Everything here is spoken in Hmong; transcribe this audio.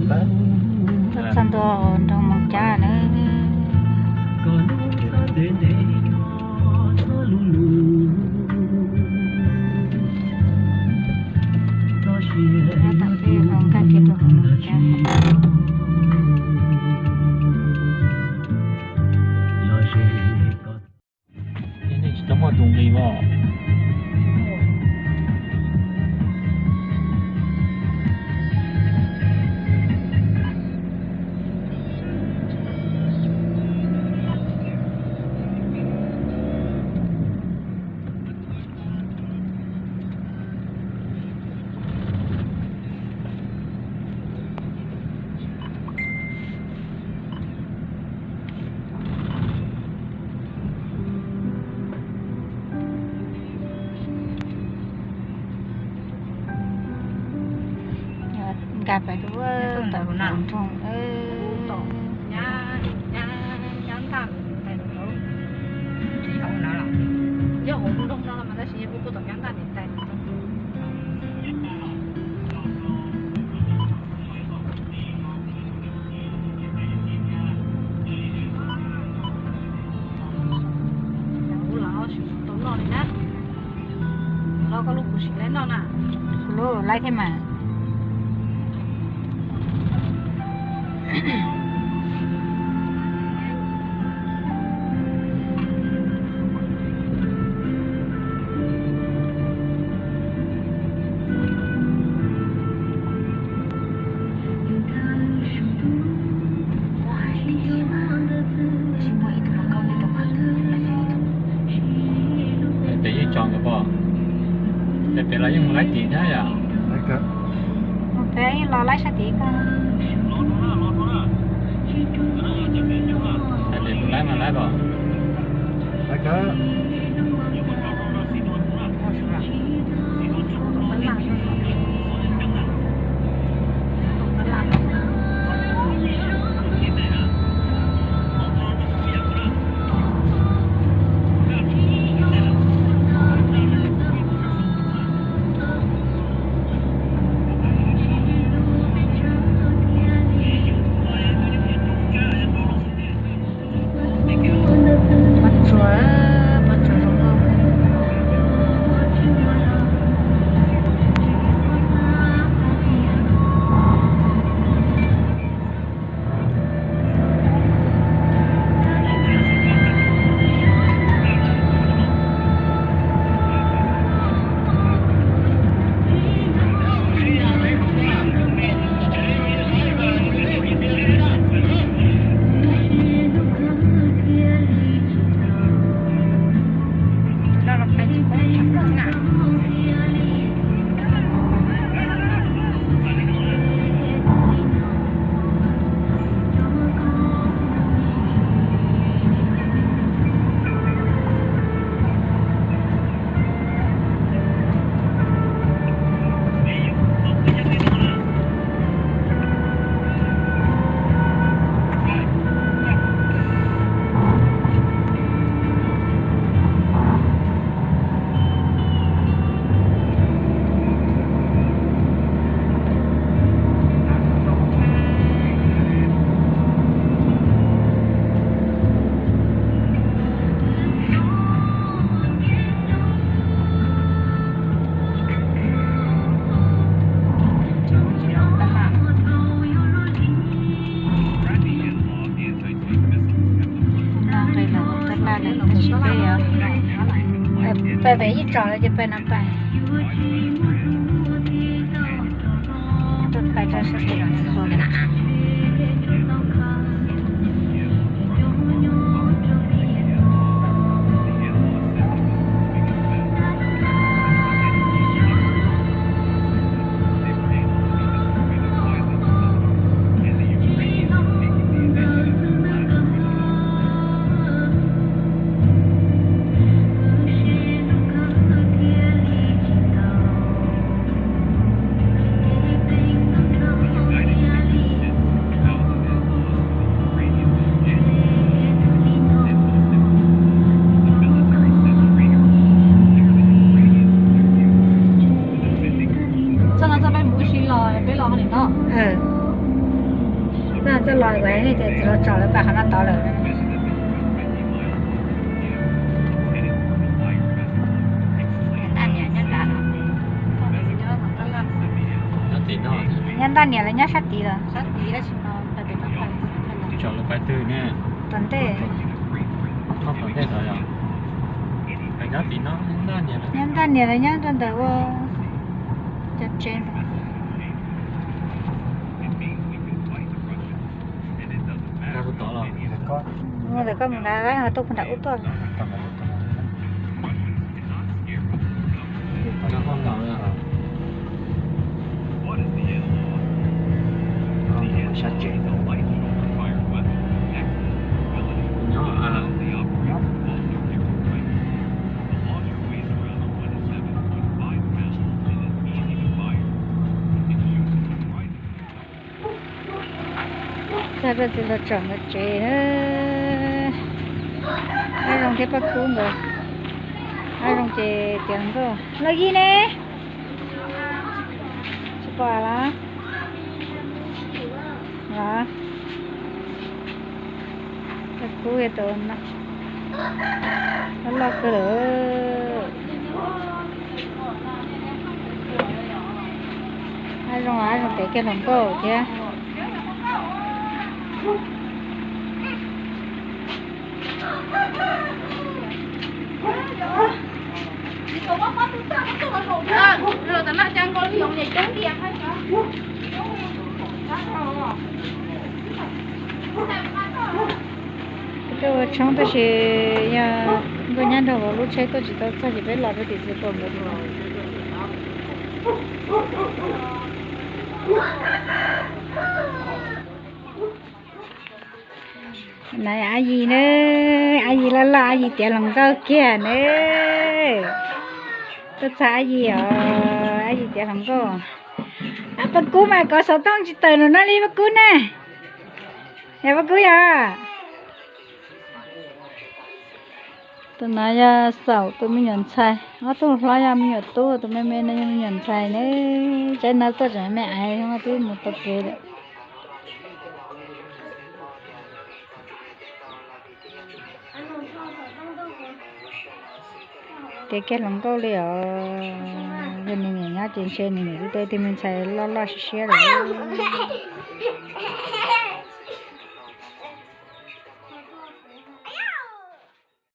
Tuaj txog ntua nroog Moos Cab na. Tam peb los nkag kiag rau hauv Moos Cab. Nej tsis tau muaj tus nqis os. Nkag pais rau tom nroog. Kuv lub laib thiab mas. Pem yeej tso nkawd pom. Pem los yeej mus laib tim thiab yom. Pem los laib sab tim ko. Laib mas laib pom. Pob tsuas, pob tsuas zoo nkauj. Peb yeej tso lawm ces peb no pais. Pais rau sab tim. Txoj no txoj peb mus ua si los peb los ho nim no. Txoj los kuv hais nej tias txiv hluas tsom lawv pais qhov no tod lawm. Nyob ntaj niam lawv nyob sab tid lawm. Tom ntej. Tom ntej os. Nyob ntaj niam lawv nyob rau ntawm ua cov tsev ntawd. Mus ntawm koj mus nrad, tuaj puag nram ub tuaj. Sab tsev ntawd. Txog rau txiv hluas tsom nkawd tsev. Ab Zoo thiab Paj Kub nkawd. Ab Zoo ces tiav hluas nkauj los yig ne. Tsis pom los? Los. Paj Kub yog tus no. Loj loj kawg lawm. Ab Zoo, Ab Zoo tiav kiag hluas nkauj thiab. Tuaj ua tshoob tab sis yog nkauj nyab nrog vauv lub tsheb tuaj tsis tau txog ces peb los rau tim txiv hluas nkawd. Na Ab Yis na, Ab Yis loj loj, Ab Yis tiav hluas nkauj kiag na. Tuaj txog Ab Yis os, Ab Yis tiav hluas nkauj. Paj Kub mas kov xov tooj tsis tawm nws no li Paj Kub na. Yog Paj Kub yog. Tus no yog Xaum tus me nyuam ntxhais, ob tug hlob yog me nyuam tub, tus me me no yog me nyuam ntxhais ne. Tsaib no tuaj tseem me me aiv, twb mus tau kev lawm. Tiav kiag hluas nkauj li os. Yog nws niam nyob ces ntshe nws niam twb tau ib tug me ntxhais loj loj siab siab lawm.